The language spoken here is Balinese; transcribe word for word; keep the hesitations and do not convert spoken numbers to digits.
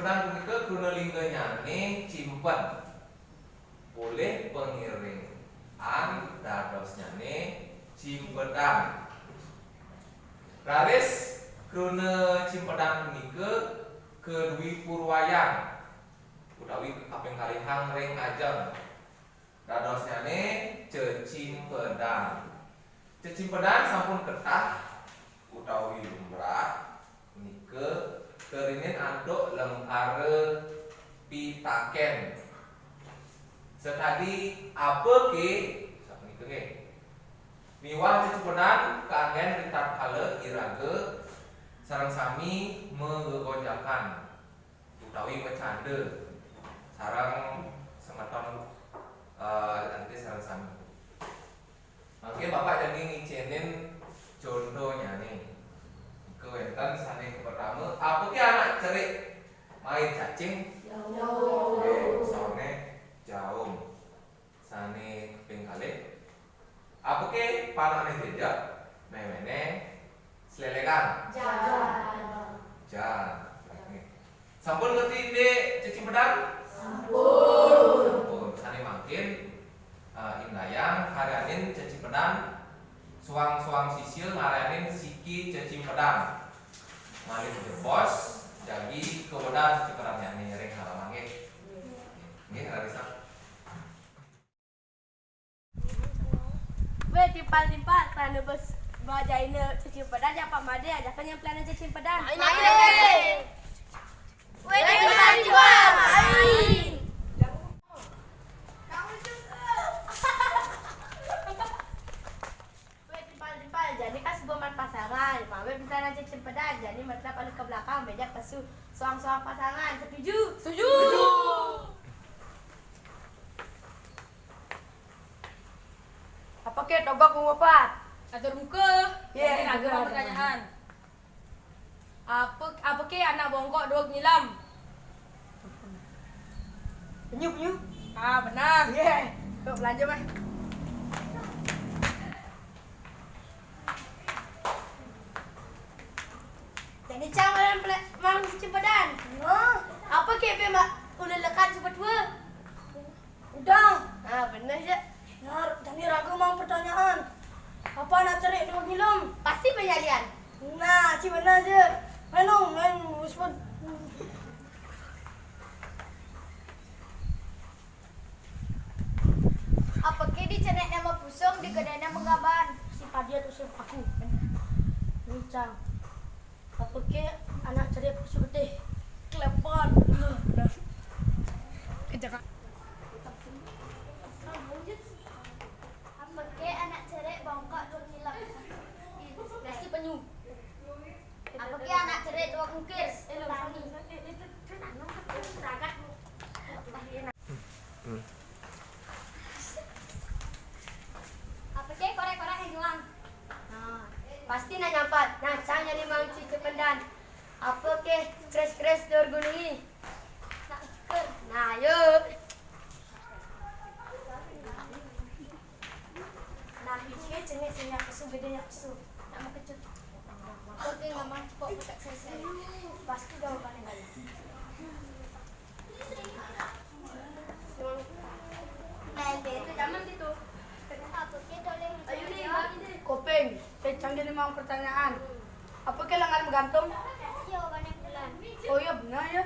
Cimpedan punika kruna lingganyané cimpen. Polih pangiringan dadosnyané cimpedan. Raris kruna cimpedan punika kadwi purwayang utawi kaping kalihang ring ajeng. Dadosnyané cecimpedan. Cecimpedan sampun ketah utawi lumrah punika karinin antuk lengkara pitakén. Sakadi apa ké, sapunika nggih. Miwah cecimpedan kaanggén ritatkala iraga sareng sami magegonjakan utawi macanda sareng semeton, eh, alit-alité sareng sami. Mangkin Bapak jagi ngicénin contonyané. Nika wénten sané kapertama, apa ké anak cerik main cacing? Jaum. Oké, sané jaum. Sané kaping kalih, apa ké panakné jejeg, méméné slélégan? Jan. Jan. Oké. Sampun ngerti indik cecimpedan? Sampun. Sampun. Sané mangkin, eh, indayang karanin cecimpedan, soang-soang sisil ngaranin siki cecimpedan. Malih jebos, jagi kawedar cecimpedan nyané ring halaman nggih. Nggih, Rarisa. Wéh, timpal-timpal, krana bes bajaina cecimpedan, jak Pak Madé, ajakan nyamplana cecimpedan. Main, main. Wéh, timpal-timpal, main. Wéh, timpal-timpal, jani kan suba maan pasangan, mawi bentana cecimpedan, jani matrap anu ka belakang, béja pesu soang-soang pasangan. Setuju? Setuju. Apa ké togog mupat? Atur muka. Yé, jani raga bener. Pertanyaan. Apa, apa ké anak bongkok dua ngilem? Penyu, penyu. Ah, benar. Yé, yuk belanja mah. Jani cang main pele-, main cecimpedan. Hah? Apa ké bé ma-, ulah lekat sebut dua? Udah. Ah, bener ja. Nah, jani raga maang pertanyaan. Apa anak cerik dua ngilem? Pasti penyalian. Nah, ci bener ja. Menung, men, usbut. Apa ké di cenik nama pusung, di gedéna menggaban? Si Padiat usir aku. Ini cang. Apa ké anak cerik pucuk getih? Klepon. Apa ké anak cerik bongkok dua ngilem? Nasi penyu. Apa ké anak cerik dua ungkir? Petani. Apa ké korek-korek yang hilang? Nah, pasti nak nyampat. Nah, cang jani maang cecimpedan. Apa ké kres-kres dua gunungi? Nak ukur. Nah, yuk. Nah, iki cenik sing nyak pesu, gedé nyak pesu. Nak mekejut. Oké, ngamang cepok petek sese. Pasti dah paling banyak. Kopéng, eh, cang jani maang pertanyaan. Apa ké lengan menggantung? Iya, bulan. Oh iya, bener ya.